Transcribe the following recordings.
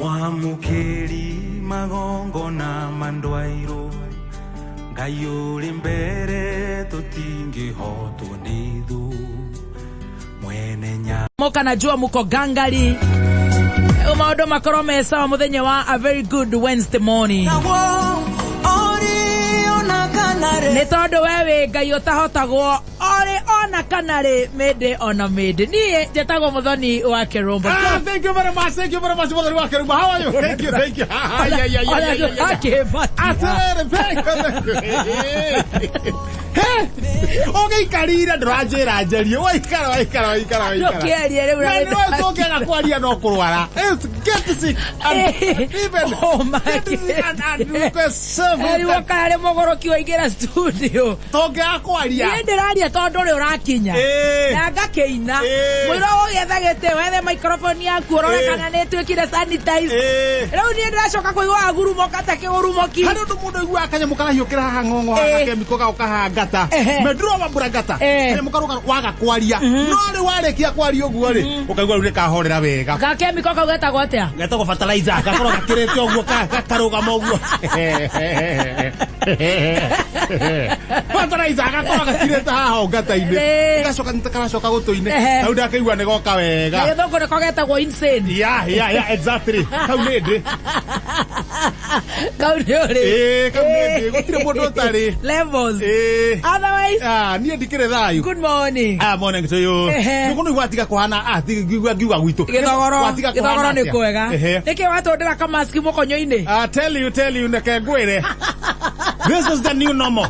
Mwamũkĩri magongona mandwairwo Ngai ũrĩ mbere tũtingĩhotwo nĩ thũ mwene nya Moka najua muko gangari maũndũ makorwo me sawa mũthenya wa a very good Wednesday morning nĩ tondũ we wĩ Ngai ũtahotagwo orĩ ona kana rĩ mĩndĩ ona mĩndĩ niĩ njĩtagwo Mũthoni wa Kĩrũmbo. Ah, thank you very much. Thank you very much, Mũthoni wa Kĩrũmbo. How are you? Thank you, thank you. Ah, yeah, yeah, yeah, yeah, yeah, yeah. Akĩmbatia. Atĩrĩrĩ, thank you, thank you. He, ũgĩikarire ndũranjĩra njarie. Waikara, waikara, waikara, waikara. Ndũkĩarie rĩu Na na nĩ ũĩ tũngĩaga kwaria no kũrwara. It's get sick and even Oh my get sick and request service. Eriwo kana nĩ mũgũrũki waingĩra studio. Tũngĩaga kwaria. Niĩ ndĩraria tondũ ũrĩ ũrakinya. Ĩĩ. Na ngakĩina. Ĩĩ. Mũira ũgĩetha gĩtĩ wethe microphone yaku ũrore Ĩĩ. kana nĩ ĩtuĩkire sanitize. Ĩĩ. Rĩu niĩ ndĩracoka kũigua agurumoka ta kĩgurumoki. Harĩ ũndũ mũndũ aiguaga kanyamũ karahiũkĩra haha ng'ong'o haha Ĩĩ. kemiko gagoka hangata Ehe. menduro wambura ngata Ĩĩ. kanyamũ karoka waga kwaria no rĩu warĩkia kwaria ũguo rĩ ũkaigua rĩu nĩkahorera wega. Ga kemiko kau getagwo atĩa? Getagwo fertilizer, gakorwo gakĩrĩte ũguo gakarũgama ũguo fertilizer, gakorwo gakirĩte haha o ngata-inĩ. Ĩĩ. Gacoka nĩkaracoka gũtũ-inĩ. Ehe. Hau ndakĩigua nĩgoka Na wega. gĩthũngũ nĩko getagwo insane. Yeah, exactly. Kau nĩ ndĩ. Kau nĩ ũrĩ. Ĩĩ, kau nĩ ndĩ. Gũtirĩ mũndũ ũtarĩ. Levels. Ĩĩ. Otherwise, Ah, niĩ ndikĩrĩ thayũ. good morning. Ah, morning to you. Ehe. Nĩkũ nĩ gwatiga kũhana ah ngiuga ngiuga gwitũ. Gĩthogoro, Gwatiga gĩthogoro kũhana nĩ atĩa? kwega. Ehe. Nĩkĩ watũndĩra kamaski mũkonyo-inĩ? Ah, tell you neke ngwĩre. This is the new normal.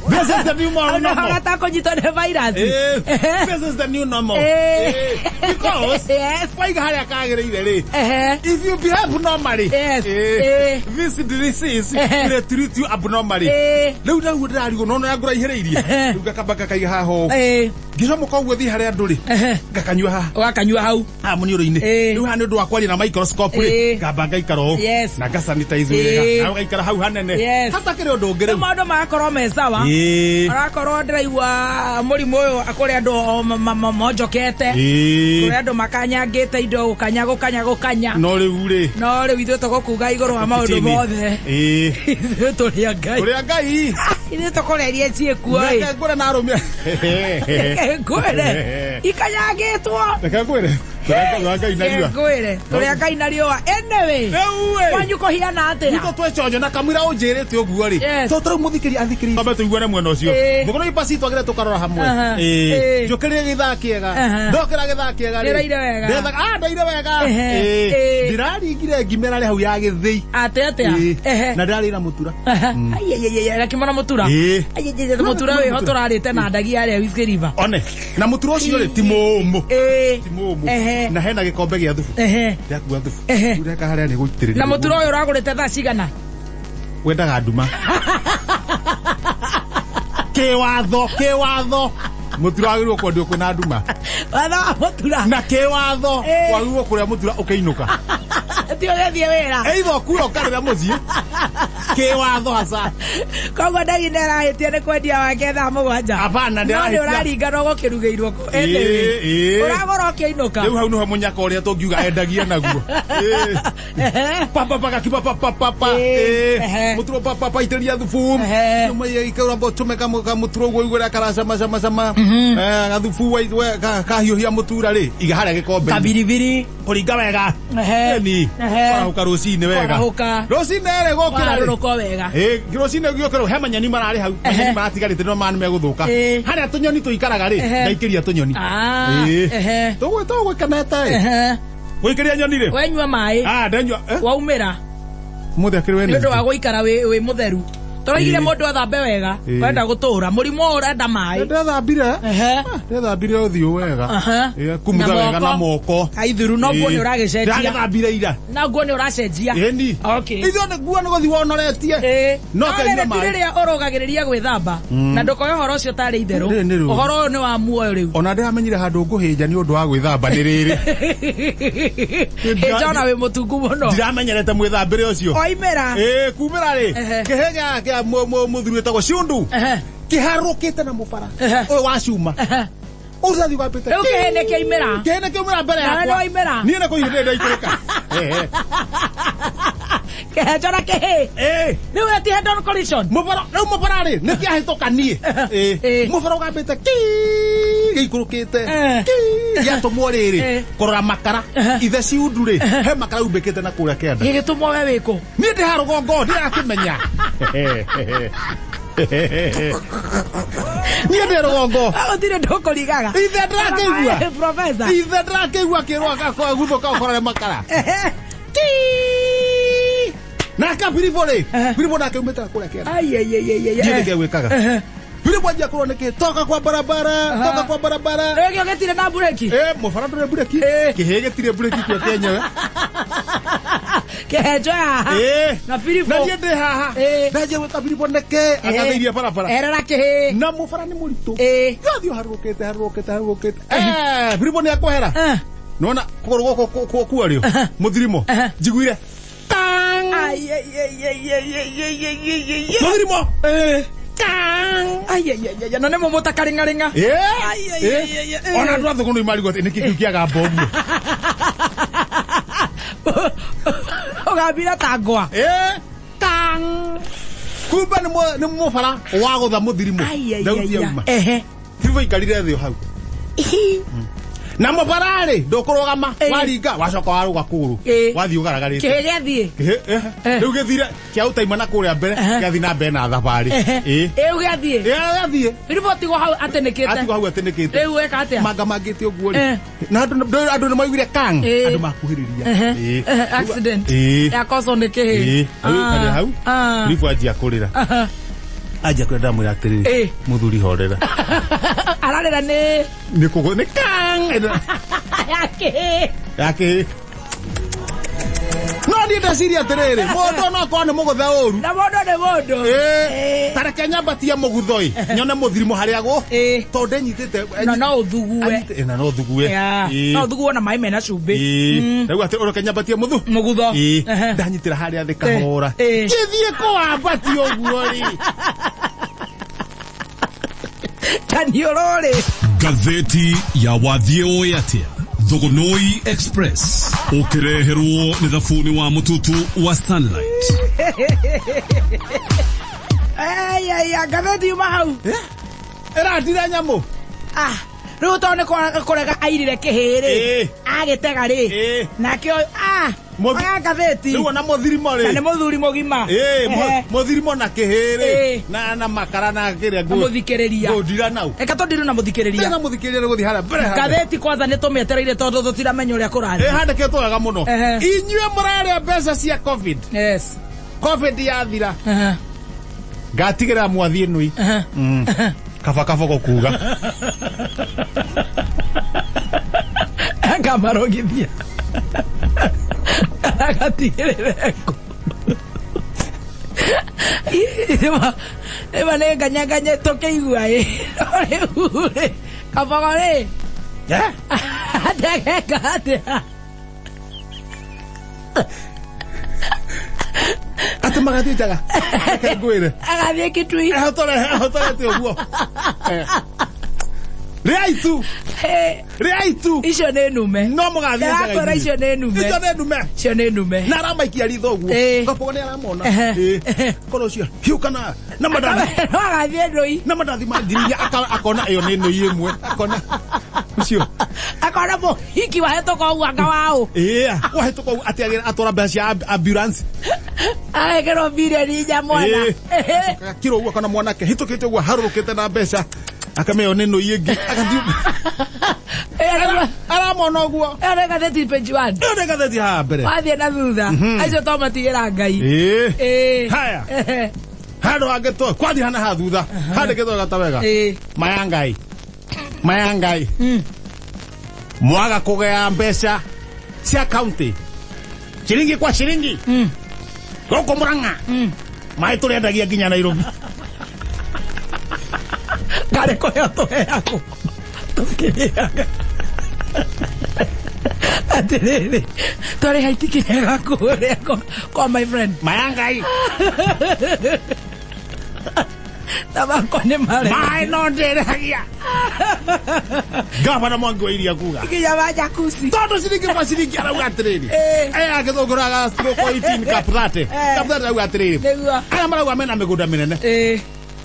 This is the new normal. Ona kũnyitwo nĩ virus. Eh, this is the new normal. Eh. Eh, because Yes. waiga harĩa kagĩrĩire rĩ. Ehe. If you behave normally, Yes. eh, Eh. this disease Eh. will treat you abnormally. Eh. Rĩu ndaguo ndĩrarigwo no no ngũraihĩrĩirie. Eh. Rĩu ngakamba ngakaiga haha ũũ. Eh. Ngĩcomoka ũguo thiĩ harĩa andũ rĩ. Ehe. Ngakanyua haha. Ũgakanyua hau. Haha mũniũrũ-inĩ. Eh. Rĩu haha nĩ ũndũ wa kwaria na microscope rĩ. Eh. Ngamba ngaikara ũũ. Yes. Na ngasanitize Eh. wega. Na ũgaikara hau hanene. Yes. Hatakĩrĩ ũndũ ũngĩ Rĩu rĩu. maũndũ magakorwo me sawa. Ĩĩ. Orakorwo ndĩraigua mũrimũ ũyũ kũrĩ andũ o monjokete. Ĩĩ. Kũrĩ andũ makanyangĩte indo gũkanya gũkanya gũkanya. No rĩu rĩ. No rĩu ithuĩ tũgũkuga igũrũ wa maũndũ Chini. mothe. Ĩĩ. Ithuĩ tũrĩ a Ngai. Tũrĩ a Ngai. Ithuĩ tũkũreria ciĩkuo ĩ. Reke ngwĩre na arũme. Reke ngwĩre. Ikanyangĩtwo. Reke ngwĩre. Tũrĩ a Ngai na Reke riũa. ngwĩre. Tũrĩ a Ngai na riũa. Anyway. Rĩu ĩ. Kwanyu kũhiana atĩa? Gwitũ twĩ na kamwira ũnjĩrĩte ũguo rĩ. Yes. To tarĩu mũthikĩria athikĩrĩria. Twambe tũiguane mwena ũcio. Ĩĩ. Mũkono ipaci twagĩrĩire tũkarora hamwe. Aha. Ĩĩ. Ĩĩ. Njũkĩrire gĩthaa kĩega. Aha. Ndokĩra gĩthaa kĩega rĩ. Ndĩraire wega. Ndethaga ah ndaire wega. Ehe. Ĩĩ. Ĩĩ. Ndĩraringire ngimera rĩ hau ya gĩthĩi. Atĩ atĩa? Ĩĩ. Ehe. Na ndĩrarĩ na mũtura. Gakimana mũtura. Ĩĩ. Aiaiaia, mũtura wĩho tũrarĩte na ndagi yarĩa Whiskey River. One. Na mũtura ũcio rĩ ti mũũmũ. Ĩĩ. Ti mũũmũ. Ehe. Na hena gĩkombe gĩa thubu. Ehe. Ndakua thubu. Ehe. Rĩu ndeka harĩa nĩ gũitĩrĩria. Na mũtura ũyũ ũragũrĩte thaa cigana? Wendaga nduma. Kĩwatho, kĩwatho. Mũtura wagĩrĩirwo kwendio kwĩna nduma. Watho wa mũtura. Na kĩwatho Ĩĩ. wagĩrĩirwo kũrĩa mũtura ũkĩinũka. Ti ũgĩthiĩ wĩra. Either ũkue ũkarĩra mũciĩ. Kĩwatho hasa. Koguo ndagi nĩ arahĩtia nĩ kwendia wake thaa 7. Hapana, No nĩ ndĩrahĩtia. ũraringa no gũkĩrugĩirwo kũ. Ĩĩ, Anyway. ĩĩ. Ũragũra ũkĩinũka. Rĩu hau nĩho mũnyaka ũrĩa tũngiuga endagia naguo. Ĩĩ. Pa pa pa gakiuma pa pa pa pa. Ĩĩ, Ĩĩ. ehe. Mũturo pa pa pa itĩria thubu. Ehe. Ikauramba ũtũme kamũturo ũguo ũigue ũrĩa karacama cama cama. Eh, gathubu kahiũhia mũtura rĩ, iga harĩa gĩkombe-inĩ. Kabiribiri. Kũringa wega. Ehe. Ĩni. Ehe. Kwarahũka rũcinĩ wega. Kwarahũka. Rũcinĩ rĩ gũkĩra rĩ. Warũrũka wega. Ĩĩ, rũcinĩ gĩũkĩra he manyeni mararĩ hau. Ehe. Manyeni maratigarĩte no maya nĩ megũthũka. Ĩĩ. Harĩa tũnyoni tũikaraga rĩ, Ehe. ndaikĩria tũnyoni. Ah, Ĩĩ. ehe. Tũgwĩkenete ĩ. Ehe. Gũikĩria nyoni rĩ. Wenyua maĩ. Ah, ndenyua. Eh? Waumĩra. Mũthĩ akĩrĩ Nĩ ũndũ wa wene. gũikara wĩ wĩ mũtheru. Tũraigire Ĩĩ. mũndũ athambe wega. Ĩĩ. Wenda gũtũra. Mũrimũ ũyũ ũrenda maĩ. Ndethambire. Ehe. Ndethambire ũthiũ wega. Aha. Ĩĩ, kumutha Na wega na moko. Aithuru no nguo nĩ ũragĩcenjia. Ndagĩthambire ira. Na nguo nĩ ũracenjia. Ĩni. Okay. Ithuĩ nĩ nguo nĩ gũthiĩ wonoretie. Ĩĩ. No No kanyua rĩrĩ ti maĩ. rĩrĩa ũrũgagĩrĩria gwĩthamba na ndũkoe ũhoro ũcio tarĩ itherũ. Rĩrĩ nĩ rĩu. Ũhoro ũyũ nĩ wa muoyo rĩu. Ona ndĩramenyire handũ ngũhĩnja nĩ ũndũ wa gwĩthamba nĩ rĩrĩ. Hĩnja ona wĩ mũtungu mũno. Ndiramenyerete mwĩthambĩre ũcio. Oimĩra. Ĩĩ, kumĩra rĩ. Ehe. Kĩhĩ gĩa kĩa mũthuri wĩtagwo Ciundu. Ehe. Kĩharũkĩte na mũbara. Ehe. Ũyũ wa cuma. Ehe. Ũrathiĩ wambĩte. Rĩu kĩhĩ nĩ kĩaimĩra. Kĩhĩ nĩ kĩaumĩra mbere Nawe yakwa. nĩwaimĩra? Niĩ nĩ kũihĩndĩ ndaikũrũka. Kĩhenjo na kĩhĩ. Ĩĩ. Rĩu ĩyo ti head on collision. Mũbara rĩu mũbara rĩ nĩ kĩahĩtũka niĩ. Ĩĩ. Ĩĩ. Mũbara ũgambĩte ki gĩikũrũkĩte. Eh. Ki gĩatũmwo rĩrĩ Eh. kũrora makara. Ithe ciundu rĩ he makara umbĩkĩte na kũrĩa kĩanda. Gĩgĩtũmwo we wĩkũ? Niĩ ndĩ ha rũgongo ndirakĩmenya. Niĩ ndĩ rũgongo. Gũtirĩ ndũkũrigaga. Ithe ndĩrakĩigua. Professor. Ithe ndĩrakĩigua kĩrwo akaguthũka ũkorore makara. Nake Filipo rĩ, Filipo nake umĩte na kũrĩa kĩanda. Ai ai ai ai ai. Ndiĩ nĩkĩo gwĩkaga. Filipo anjia kũrwo nĩkĩ toka kwa barabara, toka kwa barabara. Rĩu gĩo gĩtirĩ na mbureki. Eh, mũbara ndũrĩ mbureki. Kĩhĩ gĩtirĩ mbureki kĩo kĩenyewe. Kĩhenjo haha. Eh. Na Filipo. Na niĩ ndĩ haha. Eh. Ndanjia gwĩka Filipo nĩkĩ agathĩirie barabara. Erera kĩhĩ. Na mũbara nĩ mũritũ. Ĩĩ. Gathiĩ ũharũrũkĩte harũrũkĩte harũrũkĩte. Eh, Filipo nĩ akwehera. Eh. Nona kũgũrũ gũkũ kuo rĩo. Mũthirimo. Njiguire. Tang. Ai ai ai ai ai ai ai ai ai ai. Mũthirimo. Eh. Tang. Ai ai ai ai. Na nĩ mũmũ ta karĩng'arĩng'a. Eh. Ai, ai, Eh. ai, ai, ai. Ona andũ a thũgũnũ marigwo atĩ nĩkĩ kĩu kĩagamba ũguo. Ũgambira ta ngwa. Eh. Tang. Kumbe nĩ nĩ mũbara wagũtha mũthirimo. Ai ai Thauti ai. yauma. Ehe. Filipo aikarire thĩ o hau. Na mũbara rĩ ndũkũrũgama Eh. waringa wacoka warũga kũgũrũ Eh. wathiĩ ũgaragarĩte. Kĩhĩ gĩathiĩ. Kĩhĩ, eh, Eh. rĩu gĩthire kĩaũtaima na kũrĩa mbere gĩathiĩ na mbere na thabarĩ. Ĩ. Ĩu gĩathiĩ. Ĩ, gĩathiĩ. Filipo tigwo hau atĩnĩkĩte. Atigwo hau atĩnĩkĩte. Rĩu weka atĩa? Manga mangĩte ũguo rĩ. Eh. Na andũ nĩ maiguire kang. Eh. Andũ makuhĩrĩria. Ehe. Ĩ. Ehe, accident. Ĩ. Yakoswo nĩ kĩhĩ. Ĩ. Rĩu aikarire hau. Ah. Filipo anjia kũrĩra. Aha. Anjia kũrĩra ndamwĩra atĩrĩrĩ. Ĩ. Mũthuri horera. Ararĩra nĩ Nĩ kũgũ nĩ kang. ya kĩhĩ. Yake. No niĩ ndeciria atĩrĩrĩ, mũndũ no akorwo nĩ mũgũthe ũru. Na mũndũ nĩ mũndũ. Ĩ. Ta reke nyambatie mũgutho ĩ, nyone mũthirimo harĩa gũ. Ĩ. Tondũ ndenyitĩte. Na no ũthugue. Na no thugue. Ya. Ĩ. No ũthuguo na maĩ mena cumbĩ. Ĩ. Rĩu atĩ ũreke nyambatie mũthu. Mũgutho. Ĩ. Ehe. Ndanyitĩra harĩa thĩ kahora. Ĩ. Ngĩthiĩ kũwambatia ũguo rĩ. Ta niũrũ rĩ. Ngathĩti ya wathiĩ ũĩ atĩa Thogonoi Express ũkĩreherwo nĩ thabuni wa mũtutu wa Sunlight. Ai ai ai ngathĩti yuma hau. Ĩratira nyamũ. Ah. Rĩu tondũ nĩ kũrega airire kĩhĩ rĩ. Ĩ. Agĩtega rĩ. Ĩ. Nake ũyũ ah. Oya ngathĩti. Rĩu ona mũthirimo Na nĩ rĩ. mũthuri mũgima. Ĩ, Ehe. mũthirimo na kĩhĩ rĩ. Ĩ. Na makara na kĩrĩa Na mũthikĩrĩria. Ngũndira nau. Reke tũndire na mũthikĩrĩria. Tena mũthikĩrĩria nĩ gũthiĩ harĩa mbere harĩa. Ngathĩti kwanza nĩ tũmĩetereire tondũ tũtiramenya ũrĩa Ĩ kũrathiĩ. handĩkĩtwo wega mũno. Ehe. Inyuĩ mũrarĩa mbeca cia COVID. Yes. COVID yathira. Ehe. Ngatigĩrĩra mwathiĩ nui. Ehe. Kaba kaba kuga. Akamarogithia. Agatigĩrĩra kũ. Nĩma nĩ nganyanganye tũkĩigua ĩ. No rĩu rĩ, Kabogo rĩ, Eh? ategeka atĩa? Atĩ magathiĩ njaga. Reke ngwĩre. Agathiĩ Kitui. Ahotore ũguo. Eh. Rĩai tu. Eh, Rĩai tu. Icio nĩ nume. No mũgathiĩ njaga. Ndĩrakwĩra icio nĩ nume. Icio nĩ nume. Icio nĩ nume. Na aramaikia ritho ũguo. Ĩ. Kabogo nĩ aramona. Ehe. Ĩ. Korwo ũcio hiũkana na mandathi. No agathiĩ ndũi. Na mandathi ma ngiri inya akona ĩyo nĩ nũi ĩmwe. Akona ũcio. Akona mũhiki wahĩtũka ũguo anga waũ. Ĩĩ, wahĩtũka ũguo atĩ agĩra atwara mbeca cia ambulance. Agekĩrwo bilioni inya mwana. Ĩ. Agakira ũguo akona mwanake hĩtũkĩte ũguo harũrũkĩte na mbeca. Akamenya ĩyo nĩ nũi ĩngĩ. Agathiĩ aramona ũguo. Ĩyo nĩ ngathĩti page one. Ĩyo nĩ ngathĩti haha mbere. Wathiĩ na thutha. Acio to matigĩra Ngai. Ĩĩ. Ĩĩ. Haya. Ehe. Handũ hangĩ to kwathiĩ hana ha thutha. Handĩkĩtwo wega ta wega. Ĩĩ. Maya Ngai. Maya Ngai. Mwaga kũgea mbeca cia county. Ciringi kwa ciringi. Gũkũ Murang'a. Maĩ tũrĩendagia nginya Nairobi. Ngarĩ kũheo tũheagwo. Tũkĩrĩaga. Atĩrĩrĩ, twarĩha itikinyaga kũrĩa kwa my friend. Maya Ngai. Tabako nĩ mare. Maĩ no ndĩrĩhagia. Gavana Mwangi wa Iria kuga. Nginya wa jacuzzi. Tondũ ciringi kwa ciringi arauga atĩrĩrĩ. Eh. Aya gĩthũngũra ga stroke 18 cap 30. Eh. Cap 30 arauga atĩrĩrĩ. Nĩguo. Aya marauga mena mĩgũnda mĩnene. Eh.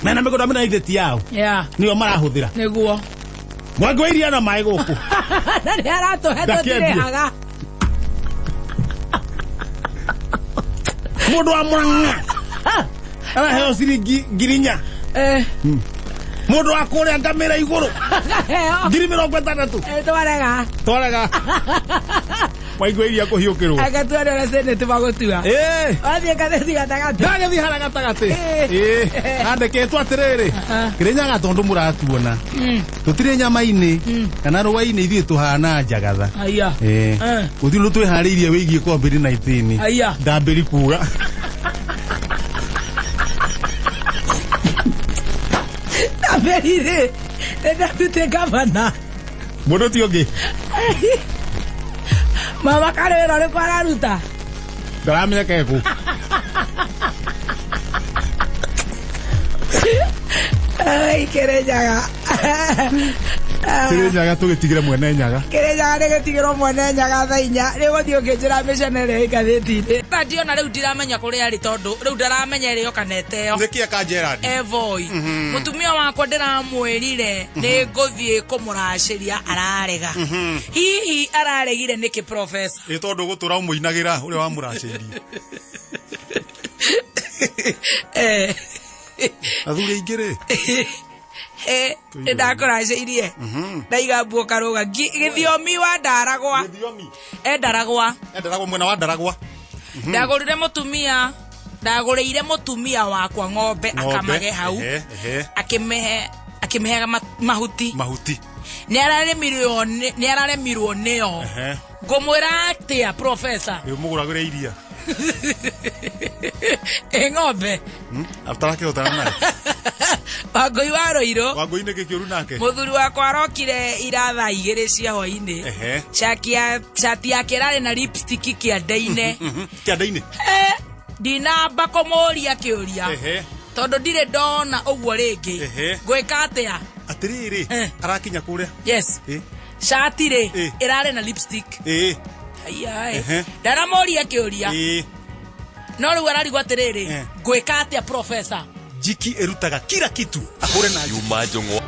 Mena mĩgũnda mĩnene ithe ti yao. Yeah. Nĩo marahũthĩra. Nĩguo. Mwangi wa Iria na maĩ gũkũ. Na nĩ aratũhe Ndakĩendia. tũtirĩhaga. Mũndũ wa Murang'a araheo ciringi 4,000. Eh. Mũndũ wa kũrĩa ngamĩra igũrũ Akaheo. 60,000. Eh, twarega. Twarega. Mwangi wa Iria kũhiũkĩrwo. Eke tuone ũrĩa senate magũtua. Eh. Wathiĩ ngathĩti gatagatĩ. Ndagĩthiĩ harĩa gatagatĩ. Eh. Ĩĩ. Handĩkĩtwo atĩrĩrĩ. Kĩrĩnyaga tondũ mũratuona. Tũtirĩ nyama-inĩ kana rũa-inĩ ithuĩ tũhana njagatha. Aya. Ĩĩ. Eh. Gũtirĩ ũndũ twĩharĩirie wĩgiĩ COVID-19. Aya. Ndambĩri kuga. Ndambĩrire. Nĩ ndabute gavana. Mũndũ ti ũngĩ. Mama karĩ wĩra ũrĩkũ araruta? Ndaramenya kekũ. Ai, Kĩrĩnyaga. Kĩrĩnyaga tũgĩtigĩre mwene nyaga. Kĩrĩnyaga nĩ gĩtigĩrwo mwene nyaga thaa inya. Nĩ ũgũthiĩ ũkĩnjĩra mĩcene ĩrĩa ĩ ngathĩti-inĩ. Ndiona rĩu ndiramenya kũrĩa arĩ tondũ rĩu ndaramenya ĩrĩo kana ĩteo. Nĩkĩ eka Gerard? Evoi. Mũtumia wakwa ndĩramwĩrire nĩ ngũthiĩ kũmũracĩria ararega. Hihi araregire nĩkĩ professor? Ĩ tondũ ũgũtũra ũmũinagĩra ũrĩa wamũracĩirie. Eh. Athuri aingĩ rĩ. Eh, nĩ ndakũracĩirie. Ndaiga mbuo karũga. Gĩthiomi wa ndaragwa. Gĩthiomi. Endaragwa. Endaragwa mwena wa Ndaragwa. Ndagũrire mũtumia ndagũrĩire mũtumia wakwa ng'ombe akamage hau. Ehe, ehe. Akĩmĩhe akĩmĩheaga mahuti. Mahuti. Nĩ araremirwo nĩ araremirwo nĩo. Ehe. Ngũmwĩra atĩa professor? Ĩ ũmũgũragĩre iria. Ĩ ng'ombe. Atarakĩhotana nayo. Wangũi wa Rũirũ. Wangũi nĩkĩ kĩũru nake? Mũthuri wakwa arokire ira thaa igĩrĩ cia hwainĩ. Ehe. Cati yake ĩrarĩ na lipstick kĩande-inĩ. Kĩande-inĩ. Eh, ndinamba kũmũria kĩũria. Ehe. Tondũ ndirĩ ndona ũguo rĩngĩ. Ehe. Ngwĩka atĩa? Atĩrĩrĩ, Eh. arakinya kũrĩa. Yes. Ĩ. Cati rĩ Eh. ĩrarĩ na lipstick. Ĩ. Aiya. Ehe. Ndaramũria kĩũria. Ĩ. No rĩu ararigwo atĩrĩrĩ, Eh. ngwĩka atĩa professor? Jiki ĩrutaga kila kitu. Ahũre na Yuma Njũng'wa.